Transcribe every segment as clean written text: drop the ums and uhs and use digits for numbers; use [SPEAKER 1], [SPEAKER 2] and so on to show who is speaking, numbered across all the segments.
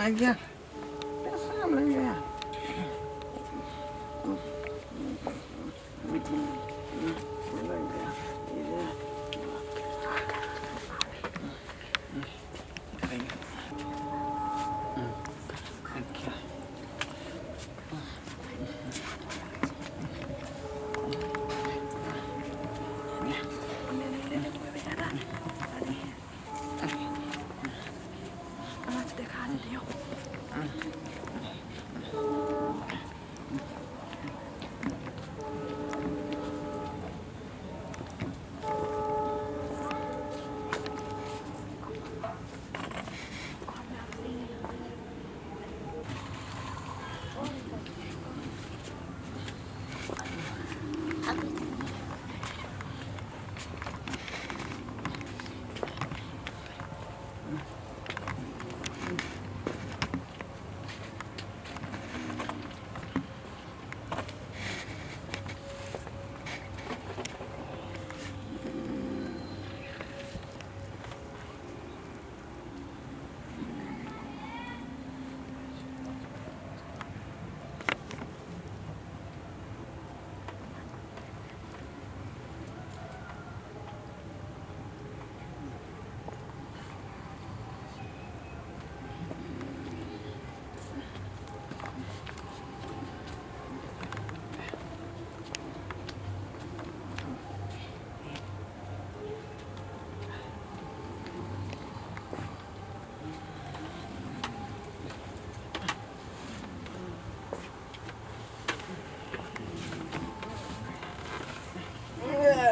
[SPEAKER 1] लागि गेल पेशाब लागि गेल।
[SPEAKER 2] देखा दियौ।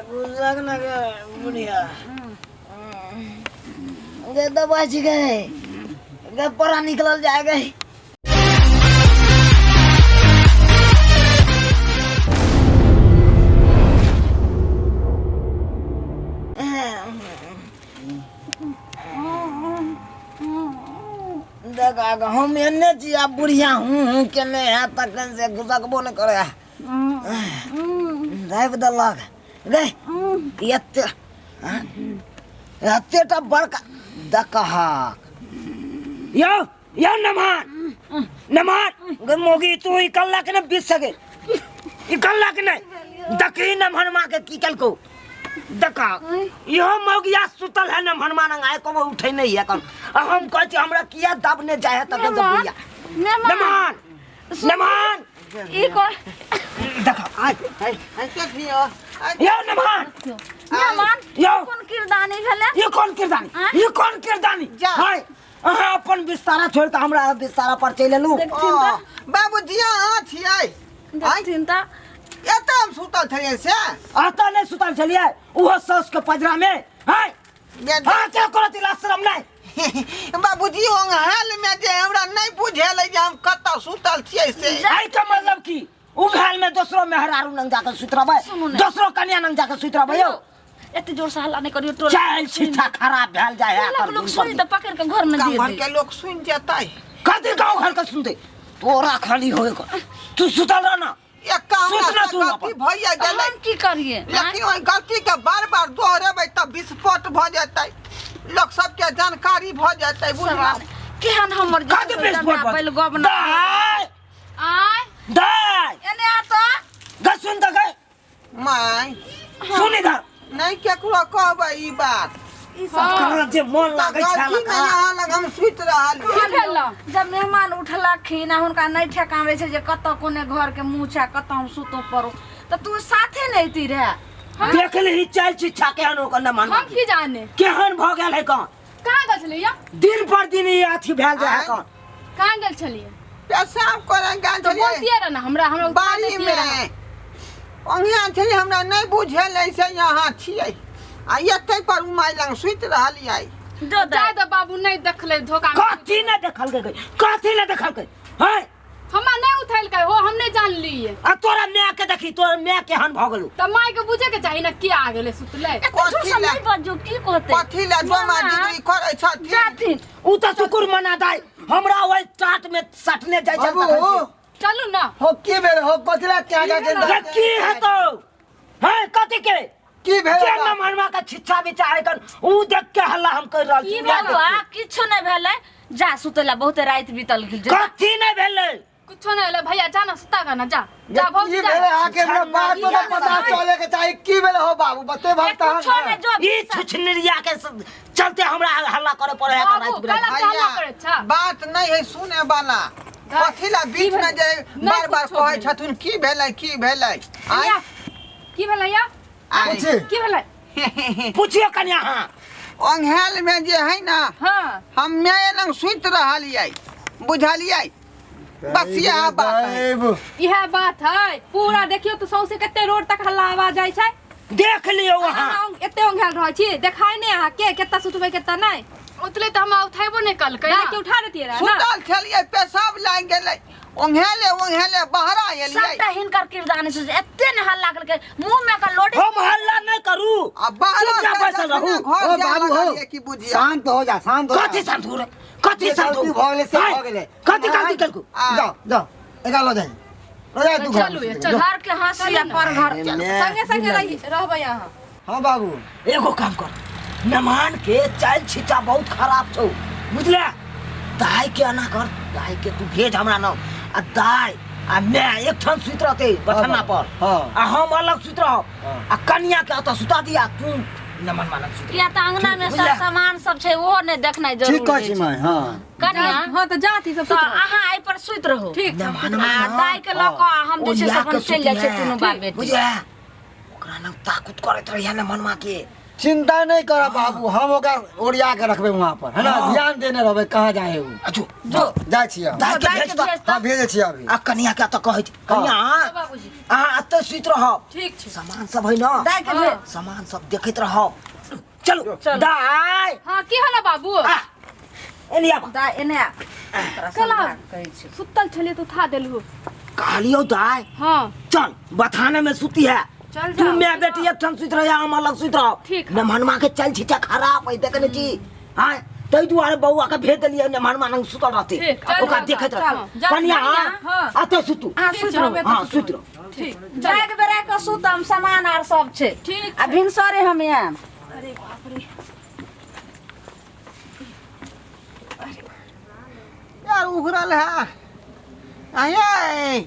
[SPEAKER 3] गुस्सा ना बुढ़िया गे तो बच गए गे परा निकल जाए गए। देख आगे हम एने छी आ बुढ़िया हूँ हूँ केने है तखन से घुसकबो नहि करे है। दाबि देलक गे एते हँ? एते टा बड़का देखहक
[SPEAKER 4] यौ यौ नमहर नमहर गे मोगी तू ई कल्ला के ने बीत सके ई कल्ला के नहीं देखी नमहर माँ के की कलको देखा इहो मौगिया सुतल है नमहर माँ नंग आए को उठे नहीं है कम आ हम कहै छी हमरा किया दाबने जाए है तखन से बुढ़िया
[SPEAKER 2] मेहमान
[SPEAKER 4] नमहर नमहर
[SPEAKER 2] ई कोन
[SPEAKER 4] देखा
[SPEAKER 1] आय आय आय देखियो आय।
[SPEAKER 4] यौ नमहर
[SPEAKER 2] मेहमान
[SPEAKER 4] यौ
[SPEAKER 2] कोन किरदानी भेलै?
[SPEAKER 4] ये कौन किरदानी?
[SPEAKER 2] आँय?
[SPEAKER 4] ये कौन किरदानी?
[SPEAKER 1] जा।
[SPEAKER 4] हाय अहाँ अपन बिस्तारा छोड़ के हमरा बिस्तारा पर चलि एलहुँ।
[SPEAKER 2] देखथिन तऽ
[SPEAKER 1] बाबूजी अहाँ छियै आय
[SPEAKER 2] देखथिन तऽ
[SPEAKER 1] एतऽ हम सुतल छलियै से
[SPEAKER 4] अतऽ नहि सुतल छलियै ओहो साउस के पजरा में। हाय हाँ क्या करत आश्रम नहि।
[SPEAKER 1] बाबूजी ओंघाल में जे हमरा नहि बुझेलै जे हम कतऽ सुतल छियै से।
[SPEAKER 4] एहि के मतलब की उघाल में दोसरो मेहरारू नंग जाके सुति रहबै?
[SPEAKER 2] सुनू ने।
[SPEAKER 4] दोसरो कन्या नंग जाके सुति रहबै यौ?
[SPEAKER 2] एते जोर से हल्ला नहीं करियो टोला।
[SPEAKER 4] चल छिठा खराब भेल जाय है
[SPEAKER 2] टोला के लोग सुन तऽ पकड़ के घर में
[SPEAKER 1] गाँव
[SPEAKER 2] दे
[SPEAKER 1] घर
[SPEAKER 2] दे।
[SPEAKER 1] के लोग सुनि जेतै।
[SPEAKER 4] कथी गाँव घर के सुनते? तोरा खाली होए के तू सुतल रह ना।
[SPEAKER 1] एक काम
[SPEAKER 4] सुतना
[SPEAKER 1] से
[SPEAKER 4] तू
[SPEAKER 1] गलती
[SPEAKER 4] अपन।
[SPEAKER 1] भइए गेलै।
[SPEAKER 2] हम की करिए?
[SPEAKER 1] लेकिन ओहि गलती के बार बार दोहरेबै तऽ विस्फोट भऽ जेतै, लोक सबके जानकारी भऽ जेतै, बुझलहुँ?
[SPEAKER 2] केहन हमर
[SPEAKER 4] कथी विस्फोट भऽ
[SPEAKER 2] बैल गबना
[SPEAKER 4] दाय
[SPEAKER 2] आय
[SPEAKER 4] दाय
[SPEAKER 2] एने आ तऽ
[SPEAKER 4] ग सुन तऽ गए
[SPEAKER 1] माय
[SPEAKER 4] सुन इधर।
[SPEAKER 1] नहि केकरो कहबै ई बात।
[SPEAKER 4] कहाँ जे मन लागै छै
[SPEAKER 1] गलती में यहाँ लग हम सुति रहल
[SPEAKER 2] की भेल? जब मेहमान उठलखिन आ हुनका नहि ठेकान रहै छै जे कतऽ कोने घर के मुँह छै, कतऽ हम सुतो पड़ू, तऽ तू साथे नहि अयती रहे।
[SPEAKER 4] देख लही चल छिछा केहन ओकर न मन
[SPEAKER 5] हम की जाने
[SPEAKER 4] केहन भऽ गेल है कौन।
[SPEAKER 5] कहाँ गेल छलियै?
[SPEAKER 4] दिन पर दिन ई अथी भेल जाइ है कौन।
[SPEAKER 5] कहाँ गेल छलियै?
[SPEAKER 1] पेशाब करे गेल
[SPEAKER 5] तऽ
[SPEAKER 1] छलियै
[SPEAKER 5] बोलतियै रहे ने हमरा, हमरा उठा
[SPEAKER 1] बाड़ी
[SPEAKER 5] देतियै
[SPEAKER 1] में
[SPEAKER 5] रहे।
[SPEAKER 1] ओहिया छलियै, हमरा नहि बुझेलै से यहाँ छियै आ एतै पर उमाय लग सुति रहलियै।
[SPEAKER 2] दो
[SPEAKER 5] जाय दे बाबू, नहि देखलै धोखा में।
[SPEAKER 4] कथी नहि देखलकै? कथी नहि देखलकै? हैं
[SPEAKER 5] हमरा नहि उठेलकै हो, हम नहि जानलियै।
[SPEAKER 4] आ तोरा माय के देखी, तोरा माय केहन भऽ गेलौ।
[SPEAKER 5] तऽ माय के बुझे के चाही ने के आ गेलै सुतलै।
[SPEAKER 2] एते जोर से
[SPEAKER 1] कथी लए?
[SPEAKER 2] नहि बजू, की कहतै?
[SPEAKER 1] कथी लए डोमा डिग्री करै छथिन?
[SPEAKER 2] जाथिन
[SPEAKER 4] उ तऽ शुकुर मना दाय हमरा ओहि टाट में सटने जाइ छै।
[SPEAKER 6] बाबू
[SPEAKER 4] तखन से।
[SPEAKER 5] चलू ना।
[SPEAKER 6] हो की भेल हो? कथी लए क्या क्या के
[SPEAKER 4] रे की हेतौ? हैं कथी के?
[SPEAKER 6] की भेल
[SPEAKER 4] जे नमहनमा के छिच्छा बिछा है कन ऊ देख के हल्ला हम कर रहल
[SPEAKER 2] की
[SPEAKER 4] छी
[SPEAKER 2] भेल किछु नहि भेलै जा सुतै ला बहुते राति बीतल गेल जा।
[SPEAKER 4] कथी नहि भेलै
[SPEAKER 5] कुछो नहीं होले भैया जा ना सुता का ना जा जा
[SPEAKER 6] की
[SPEAKER 5] भौजी जा
[SPEAKER 6] भेलै अहाँके हमरा बात तो पता चले के चाही की भेलै हो बाबू बते
[SPEAKER 2] ए,
[SPEAKER 6] भगता
[SPEAKER 2] कुछो नहि जो
[SPEAKER 4] ई छुछनरिया के चलते हमरा हल्ला करे पड़े है
[SPEAKER 5] बाबू,
[SPEAKER 4] राति बिरात
[SPEAKER 5] काला हल्ला करै छा।
[SPEAKER 1] बात नहीं है सुने वाला कथी ला बीच में जे
[SPEAKER 5] नहि
[SPEAKER 1] बार बार
[SPEAKER 5] कुछो
[SPEAKER 1] कहै
[SPEAKER 5] भेलै।
[SPEAKER 1] छथुन की भेलै की भेलै आय
[SPEAKER 5] भैया, की भेलै या
[SPEAKER 1] आय
[SPEAKER 6] पूछी
[SPEAKER 5] की भेलै
[SPEAKER 4] पूछियो कन्या अहाँ
[SPEAKER 1] अंघेल में जे है ना
[SPEAKER 5] हाँ
[SPEAKER 1] हम माय लंग सुति रहलियै बुझलियै बस इएह बात है
[SPEAKER 6] दैव।
[SPEAKER 5] इएह बात है पूरा देखियो तो सौंसे कते रोड तक हल्ला आवाज जाइ छै
[SPEAKER 4] देख लियौ अहाँ
[SPEAKER 5] अहाँ एते ओंघायल रहै छी देखाय नहि अहाँ के केत्ता सुतबै केत्ता नहि उतले तऽ हमरा उठेबो नहि कलकै ना के उठा देतियै रहै ना
[SPEAKER 1] सुतल छलियै पेशाब लागि गेलै ओंघेले ओंघेले बहरा एलियै
[SPEAKER 2] सबटा हिनकर किरदानी छै एते ने हल्ला केलकै मुंह में के लोडी
[SPEAKER 4] हम हल्ला नहीं करू
[SPEAKER 1] आ बाहर
[SPEAKER 4] चुपचाप बैसल रहू
[SPEAKER 1] घर
[SPEAKER 6] ओ
[SPEAKER 1] जाय
[SPEAKER 6] बाबू हो
[SPEAKER 1] लगलियै की बुझिया
[SPEAKER 6] शांत हो जा शांत हो जा।
[SPEAKER 4] कथी शांत हो रे कथी
[SPEAKER 6] जे
[SPEAKER 4] शांत हो
[SPEAKER 6] गलती भऽ गेलै से
[SPEAKER 4] आँय,
[SPEAKER 6] भऽ गेलै।
[SPEAKER 4] कथी गलती केलकू
[SPEAKER 1] आ,
[SPEAKER 6] जाओ जाओ एकरा लऽ जाही लऽ जाही तू घर
[SPEAKER 5] चलू ये, चलू।
[SPEAKER 2] घर के हंसी आ पर घर
[SPEAKER 5] संगे संगे रहबै अहाँ
[SPEAKER 6] हाँ बाबू
[SPEAKER 4] एगो काम कर मेहमान के चाल छिचा बहुत खराब छौ बुझले दाई के एना कर दाई के तू भेज हमरा नाम आ दाई आ मैं एक ठाम सुति रहते बथाना पर
[SPEAKER 6] हाँ।
[SPEAKER 4] आ हम अलग सुति रहब
[SPEAKER 6] हाँ।
[SPEAKER 4] आ कनिया के ओतऽ सुता दिया तू नमन मानक सुति
[SPEAKER 2] किया तऽ अंगना में सब
[SPEAKER 4] बुझलियै?
[SPEAKER 2] सामान सब छै ओहो नहि देखनाइ
[SPEAKER 6] ठीक
[SPEAKER 2] जरूरी
[SPEAKER 6] कहै छी
[SPEAKER 2] छै
[SPEAKER 6] माय हाँ
[SPEAKER 2] कनिया
[SPEAKER 5] हाँ तऽ जात ई सब
[SPEAKER 2] तऽ
[SPEAKER 5] सुत रहू।
[SPEAKER 2] अहाँ एहि पर सुति रहू
[SPEAKER 5] ठीक छै
[SPEAKER 4] नमन
[SPEAKER 2] आ दाई के लऽ कऽ हम जे छै से अपन चलि जाइ छियै दुनू बाप बेटी
[SPEAKER 4] बुझले ओकरा लग ताकत करैत रहिया ने मनमा के
[SPEAKER 6] चिंता नहीं कर बाबू हम ओकरा ओरिया के रखबे वहां पर है ना
[SPEAKER 4] हाँ।
[SPEAKER 6] ध्यान देने रहबे कहाँ जाए उ
[SPEAKER 4] अजो
[SPEAKER 2] जो
[SPEAKER 6] जाइ छियै हम।
[SPEAKER 4] दाई के
[SPEAKER 2] दाई के
[SPEAKER 4] भेज दऽ।
[SPEAKER 2] भेज दऽ।
[SPEAKER 6] हाँ भेजै छियै अभी
[SPEAKER 4] आ कनिया के तऽ कहै छी कनिया
[SPEAKER 5] बाबूजी
[SPEAKER 4] अहाँ एतऽ सुति रहब
[SPEAKER 5] ठीक छै
[SPEAKER 4] सामान सब है ना
[SPEAKER 2] दाई के भेज
[SPEAKER 4] सामान सब देखैत रहब चलू दाई
[SPEAKER 5] हाँ की होला बाबू
[SPEAKER 4] आ एनी आब
[SPEAKER 2] दाई एने आ तोरा
[SPEAKER 5] कला।
[SPEAKER 2] समझा के कहै छी
[SPEAKER 5] सुतल छलियै तऽ उठा देलहु
[SPEAKER 4] कहलियौ दाई
[SPEAKER 5] हाँ
[SPEAKER 4] चल बथाने में सुती है
[SPEAKER 5] चल
[SPEAKER 4] तू
[SPEAKER 5] जाओ।
[SPEAKER 4] मैं बेटी एक ठाम सुति रह हम अलग सुति रह
[SPEAKER 5] ठीक है।
[SPEAKER 4] मेहमानमा के चल छिचा खराब है देखने छी हाँ ताहि दुआरे बौआ के भेज देलियै मेहमानमा नंग सुतल रहते
[SPEAKER 5] ठीक, चल
[SPEAKER 4] ओकरा
[SPEAKER 5] जाओ,
[SPEAKER 4] देखैत
[SPEAKER 5] चल,
[SPEAKER 4] रह
[SPEAKER 5] जाओ,
[SPEAKER 4] कनिया
[SPEAKER 5] हाँ।
[SPEAKER 4] अते सुतू
[SPEAKER 2] अहाँ
[SPEAKER 5] ठीक
[SPEAKER 2] सुति
[SPEAKER 5] छै,
[SPEAKER 2] रहू
[SPEAKER 5] हम एतऽ
[SPEAKER 4] हाँ
[SPEAKER 5] सुतबै।
[SPEAKER 4] सुति रह
[SPEAKER 5] ठीक
[SPEAKER 2] जाग बेरा के सुतम सामान आर सब छै
[SPEAKER 5] ठीक
[SPEAKER 2] आ भिनसरे हम आयब
[SPEAKER 5] अरे बाप रे
[SPEAKER 1] यार उघरल है आये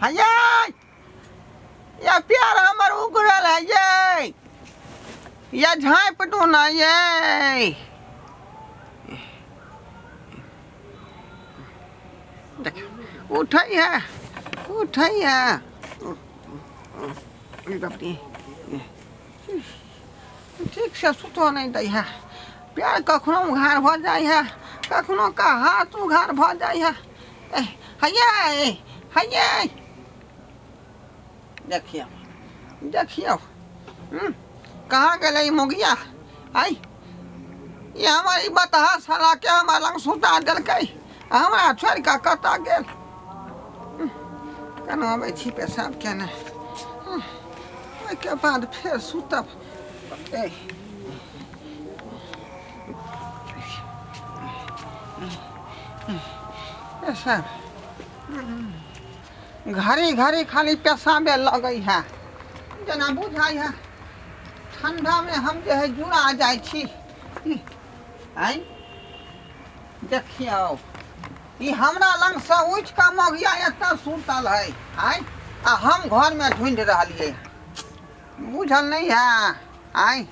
[SPEAKER 1] आये या प्यार हमर उघरल है ये या झाँप दो ना ये देख उठै है उठै है बाप रे। ठीक से सुतो नहीं दै है प्यार कखनो उघार भऽ जाइ है कखनो का हाथ उघार भऽ जाइ है हैया हैया देखियौ देखियौ कहाँ गेलै ई मोगिया आइ ई हमर ई बतहा साला के हमरा लग सुता देलकै आ हमरा छोड़ि कऽ कतऽ गेल केना अबै छी पेशाब केने ओहिके बाद फेर सुतब ए पेशाब घड़ी घड़ी खाली पेशाबे लगै है जेना बुझाइ है ठंडामे हम जे है जुड़ा जाइ छी आँय देखियौ ई हमरा लगसँ उठि कऽ मगिया एतऽ सुतल है आँय आ हम घरमे ढूँढि रहलियै बुझल नहि है आँय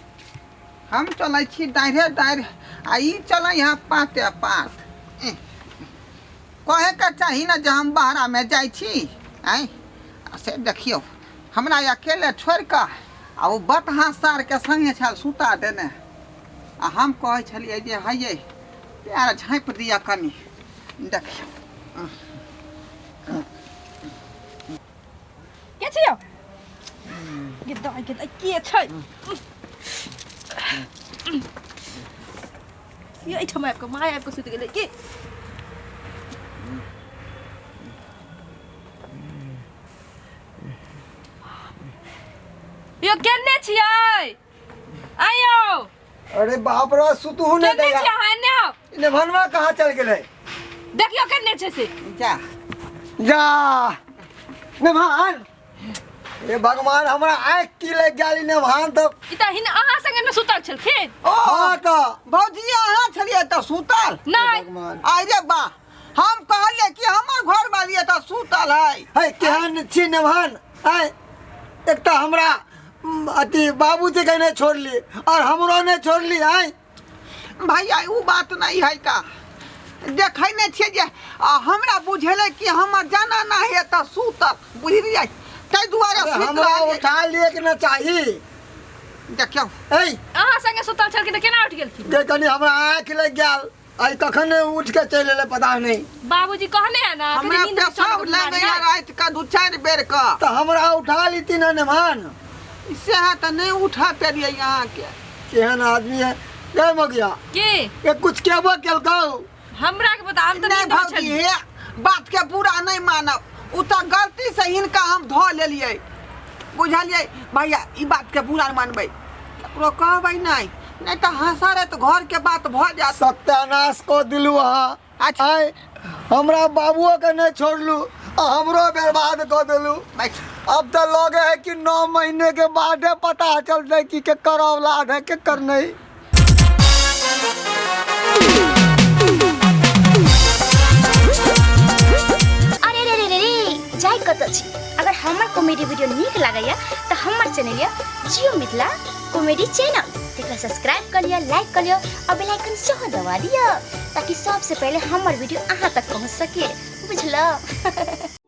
[SPEAKER 1] हम चलै छी दाढ़े दाढ़ आ ई चलै है पाते पात कहैके चाही ने जे हम बहरामे जाइ छी आँय आ से देखियौ हमरा अकेले छोड़ि कऽ आ ओ बतहा सारके सङ्गे छल सुता देने आ हम कहै छलियै जे हइये पैर झाँपि दिअ कनि देखियौ
[SPEAKER 5] के छियौ गे दाइ गे दाइ के छै ये एहिठाम आबि कऽ माय आबि कऽ सुति गेलै की यो केने छियै आइयो
[SPEAKER 6] अरे बाप रे सुतहु नहीं
[SPEAKER 5] केने
[SPEAKER 6] दैया
[SPEAKER 5] छियै अहाँ एने आउ
[SPEAKER 6] नेभनवा कहाँ चल गेलै
[SPEAKER 5] देखियौ केने छै से
[SPEAKER 1] जा
[SPEAKER 6] जा नेभान हे भगवान, हमरा आँखि की लागि गेल ने भान तऽ।
[SPEAKER 5] ई तऽ हिन अहाँ संगे ने सुतल छलखिन।
[SPEAKER 1] ओ
[SPEAKER 6] हाँ तऽ।
[SPEAKER 1] भौजी, अहाँ छलियै तऽ सुतल?
[SPEAKER 5] नहि।
[SPEAKER 6] भगवान।
[SPEAKER 1] अरे बा, हम कहलियै कि हमर घर वाली तऽ सुतल है।
[SPEAKER 6] है केहन छी नेभान आय, एक तऽ हमरा अथी बाबूजी के नहि छोड़ली और हमरो नहि छोड़ली आय।
[SPEAKER 1] भैया, ओ बात नहीं है का, देखै नहि छियै जे आ हमरा बुझेलै कि हमर जनाना है तऽ सुतल, बुझलियै? ताहि दुआरे
[SPEAKER 6] अरे
[SPEAKER 1] सुति
[SPEAKER 6] हमरा
[SPEAKER 1] रहलियै।
[SPEAKER 6] उठा लिए के न चाही।
[SPEAKER 1] देखियौ।
[SPEAKER 6] ऐ
[SPEAKER 5] अहाँ संगे सुतल छलखिन तऽ केना उठि गेलखिन?
[SPEAKER 6] के कनी हमरा आँखि लागि गेल, आइ कखन उठ के चलि एलै पता नहि।
[SPEAKER 5] बाबूजी कहने है ना कि
[SPEAKER 1] हमरा
[SPEAKER 5] नींद में
[SPEAKER 1] पेशाब
[SPEAKER 5] चलि
[SPEAKER 1] लगैया
[SPEAKER 5] गेलखिन।
[SPEAKER 1] राति के 2-4 बेर के।
[SPEAKER 6] तऽ हमरा उठा लीती ने नेभान।
[SPEAKER 1] सएह तऽ नहि उठा पेलियै अहाँके।
[SPEAKER 6] केहन आदमी है गए मगिया।
[SPEAKER 5] की?
[SPEAKER 6] ये कुछ केबो केलकौ?
[SPEAKER 5] हमरा के बता, हम तऽ
[SPEAKER 1] नहि
[SPEAKER 5] नींद में
[SPEAKER 1] भौजी,
[SPEAKER 5] छलियै।
[SPEAKER 1] हे बात के पूरा नहि मानब, ओ तऽ गलती से हिनका हम धऽ लेलियै, बुझलियै? भैया, ई बात के पूरा नहि मानबै, ककरो कहबै नहि, नहि तऽ हँसरत घर के बात भऽ जायत।
[SPEAKER 6] सत्यानाश कऽ दिलू अहाँ।
[SPEAKER 1] अच्छा।
[SPEAKER 6] आय हमरा बाबुओ के नहीं छोड़लू आ हमरो बर्बाद कऽ देलू।
[SPEAKER 1] बैठ।
[SPEAKER 6] अब तऽ लगे है कि 9 महीने के बादे पता चलते कि केकर औलाद है केकर नहीं।
[SPEAKER 7] अरे रे रे रे रे, जाय कतऽ छी? अगर हमर कॉमेडी वीडियो नीक लागैया तऽ हमर चैनल यऽ जियो मिथिला कॉमेडी चैनल, तेकरा सब्सक्राइब कऽ लिअ, लाइक कऽ लिअ और बेल आइकन सेहो दबा दिअ ताकि सबसे पहिले हमर वीडियो अहाँ तक पहुँच सके, बुझलौ?